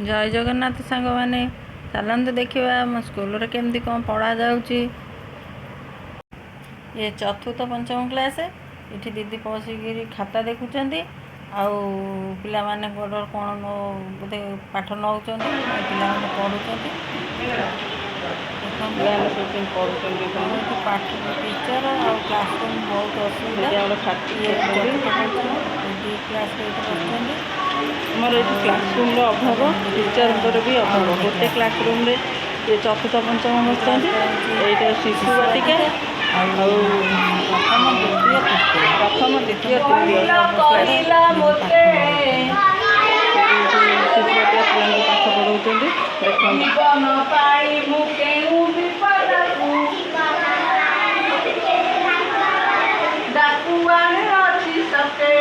ଜୟ ଜଗନ୍ନାଥ ସାଙ୍ଗମାନେ, ଚାଲନ୍ତୁ ଦେଖିବା ଆମ ସ୍କୁଲରେ କେମିତି କ'ଣ ପଢ଼ାଯାଉଛି। ଇଏ ଚତୁର୍ଥ ପଞ୍ଚମ କ୍ଲାସ୍। ଏଠି ଦିଦି ବସିକିରି ଖାତା ଦେଖୁଛନ୍ତି ଆଉ ପିଲାମାନଙ୍କର କ'ଣ ବୋଧେ ପାଠ ନେଉଛନ୍ତି। ପିଲାମାନେ ପଢ଼ୁଛନ୍ତି, ଦେଖନ୍ତୁ। ପିଲାମାନେ ସବୁ କେମିତି ପଢ଼ୁଛନ୍ତି। ଆଉ ଏଠି ପାଠ ଟିଚର ଆଉ କ୍ଲାସରୁମ୍ ବହୁତ ଅସୁବିଧା। ଏଠି ଆମର ଖାତା ଇଏ ଦେଖୁଛନ୍ତି। ଚତୁର୍ଥ ପଞ୍ଚମ, ଏ ଦୁଇ କ୍ଲାସ୍ରେ ଏଇଠି ବସିଛନ୍ତି। ଆମର ଏଠି କ୍ଲାସରୁମ୍ର ଅଭାବ, ଟିଚରଙ୍କର ବି ଅଭାବ। ଗୋଟେ କ୍ଲାସରୁମ୍ରେ ଇଏ ଚତୁର୍ଥ ପଞ୍ଚମ ବସିଛନ୍ତି। ଏଇଟା ଶିଶୁ ବାଟିକା। ଆଉ ଆଉ ପ୍ରଥମ, ଦ୍ୱିତୀୟ, ତୃତୀୟ। ପ୍ରଥମ, ଦ୍ୱିତୀୟ, ତୃତୀୟ। କହିଲା ମୋତେ। ଏଠି ଶିଶୁ ବାଟିକା ପିଲାଙ୍କୁ ପାଠ ପଢ଼ାଉଛନ୍ତି, ଦେଖନ୍ତୁ। ଜୀବନ ପାଇଁ ମୁଁ କେଉଁ ବିପଦକୁ ଡାକୁ ଆଣିଅଛି ସତେ?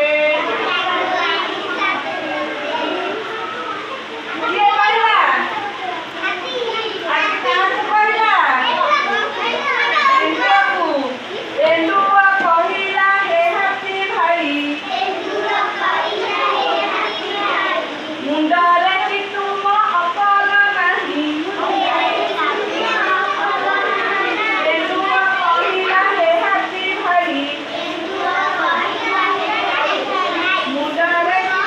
କିଏ କହିଲା? ଆଜି କାହାକୁ କହିଲା? ଏଣ୍ଡୁଅକୁ। ଏଣ୍ଡୁଅ କହିଲା, ହେ ହାତୀ ଭାଇ, ମୁଣ୍ଡରେ କି ତୁମ ଅକଲ ନାହିଁ? ଏଣ୍ଡୁଅ କହିଲା, ହେ ହାତୀ ଭାଇ, ମୁଣ୍ଡରେ କି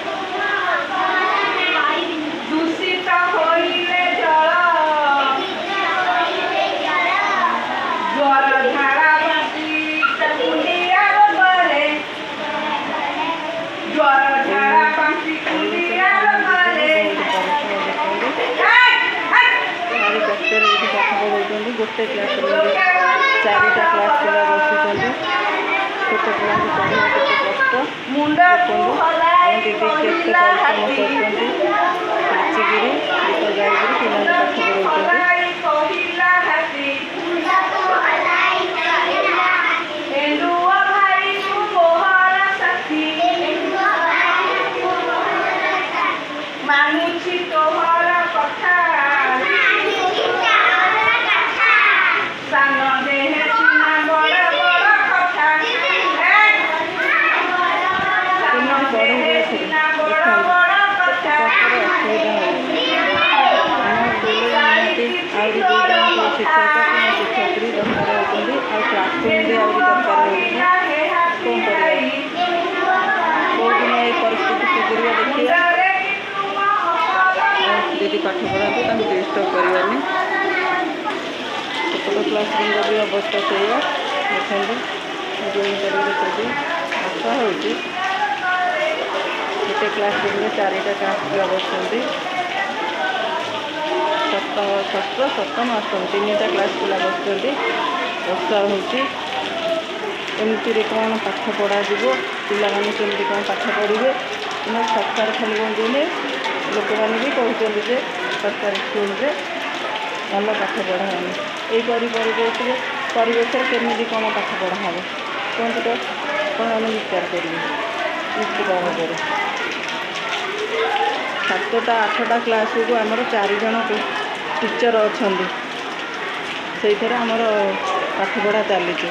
ତୁମ ଅକଲ ନାହିଁ? ଦୂଷିତ ହୋଇଲେ ଜଳ, ଜ୍ୱର, ଝାଡ଼ା, ବାନ୍ତି, କୁଣ୍ଡିଆ ରୋଗରେ, ଜ୍ୱର, ଝାଡ଼ା, ବାନ୍ତି, କୁଣ୍ଡିଆ ରୋଗରେ। ବହୁତ ପରିଶ୍ରମ, ଦେଖନ୍ତୁ। ଭାରି କଷ୍ଟରେ ଏଠି ପାଠ ପଢ଼ାଉଛନ୍ତି। ଗୋଟେ କ୍ଲାସରୁମ୍ରେ ଚାରିଟା କ୍ଲାସ୍ ପିଲା ବସୁଛନ୍ତି। ଛୋଟ ପିଲାଙ୍କୁ ପଢ଼ିବା କେତେ କଷ୍ଟ, ମୁଣ୍ଡକୁ ଦେଖନ୍ତୁ। ଆମ ହଲାଇ ଦିଦି କେତେ କହିଲା ପରିଶ୍ରମ ହାତୀ। କରୁଛନ୍ତି, ନାଚିକିରି, ଗୀତ ଗାଇକିରି ପିଲାଙ୍କୁ ପାଠ ମୁଣ୍ଡକୁ ପଢ଼ାଉଛନ୍ତି। ହଲାଇ କହିଲା ହାତୀ, ଏଣ୍ଡୁଅ ଭାଇ, ତୁ ମୋହର ସାଥୀ, ମାନୁଛି ତୋହର କଥା। ସାନ ଦେହେ ସିନା ବଡ଼ ବଡ଼ କଥା। ସାନ କେମିତି ପଢ଼େଇବେ ଦେହେ ଏଥିରେ, ସିନା ବଡ଼ ଦେଖନ୍ତୁ। ବଡ଼ କେତେ କଥା। କଷ୍ଟରେ ଅସୁବିଧା ହେଉଛି। ଆମ ସ୍କୁଲରେ ନିହାତି ଆହୁରି ଦୁଇ ଜଣ ଶିକ୍ଷକ କିମ୍ବା ଶିକ୍ଷୟିତ୍ରୀ ଦରକାର ହେଉଛନ୍ତି ଆଉ କ୍ଲାସରୁମ୍ ବି ଆହୁରି ଦରକାର ହେଉଛି। କହିଲା, ହେ ହାତୀ କ'ଣ କରିବା? ଭାଇ, କେଉଁଦିନ ଏଇ ପରିସ୍ଥିତି ସୁଧୁରିବ, ଦେଖିବା। ମୁଣ୍ଡରେ କି ତୁମ ଅକଲ ଆଉ ନାହିଁ? ଦିଦି ପାଠ ପଢ଼ାନ୍ତୁ, ତାଙ୍କୁ ଡିଷ୍ଟର୍ବ କରିବାନି। ସେପଟ କ୍ଲାସରୁମ୍ର ବି ଅବସ୍ଥା ସେଇଆ। ଦେଖନ୍ତୁ, ଜୁମ୍ କରିକି ଦେଖାଉଛି। ବର୍ଷା ହେଉଛି। ଗୋଟେ କ୍ଲାସରୁମ୍ରେ ଚାରିଟା କ୍ଲାସ୍ ପିଲା ବସୁଛନ୍ତି। ସପ୍ତମ, ଷଷ୍ଠ, ସପ୍ତମ, ଅଷ୍ଟମ, ତିନିଟା କ୍ଲାସ୍ ପିଲା ବସୁଛନ୍ତି। ବର୍ଷା ହେଉଛି। ଏମିତିରେ କ'ଣ ପାଠ ପଢ଼ାଯିବ? ପିଲାମାନେ କେମିତି କ'ଣ ପାଠ ପଢ଼ିବେ? ନା ସରକାର ଖାଲି କହୁଛନ୍ତି, ଲୋକମାନେ ବି କହୁଛନ୍ତି ଯେ ସରକାରୀ ସ୍କୁଲରେ ଭଲ ପାଠ ପଢ଼ା ହେଉନି। ଏଇପରି ପରିବେଶରେ କେମିତି କ'ଣ ପାଠ ପଢ଼ା ହେବ, କୁହନ୍ତୁ ତ? ଆପଣମାନେ ବିଚାର କରିବେ ନିଶ୍ଚିତ ଭାବରେ। ସାତଟା ଆଠଟା କ୍ଲାସକୁ ଆମର ଚାରି ଜଣ ଟିଚର ଅଛନ୍ତି। ସେଇଥିରେ ଆମର ପାଠପଢ଼ା ଚାଲିଛି।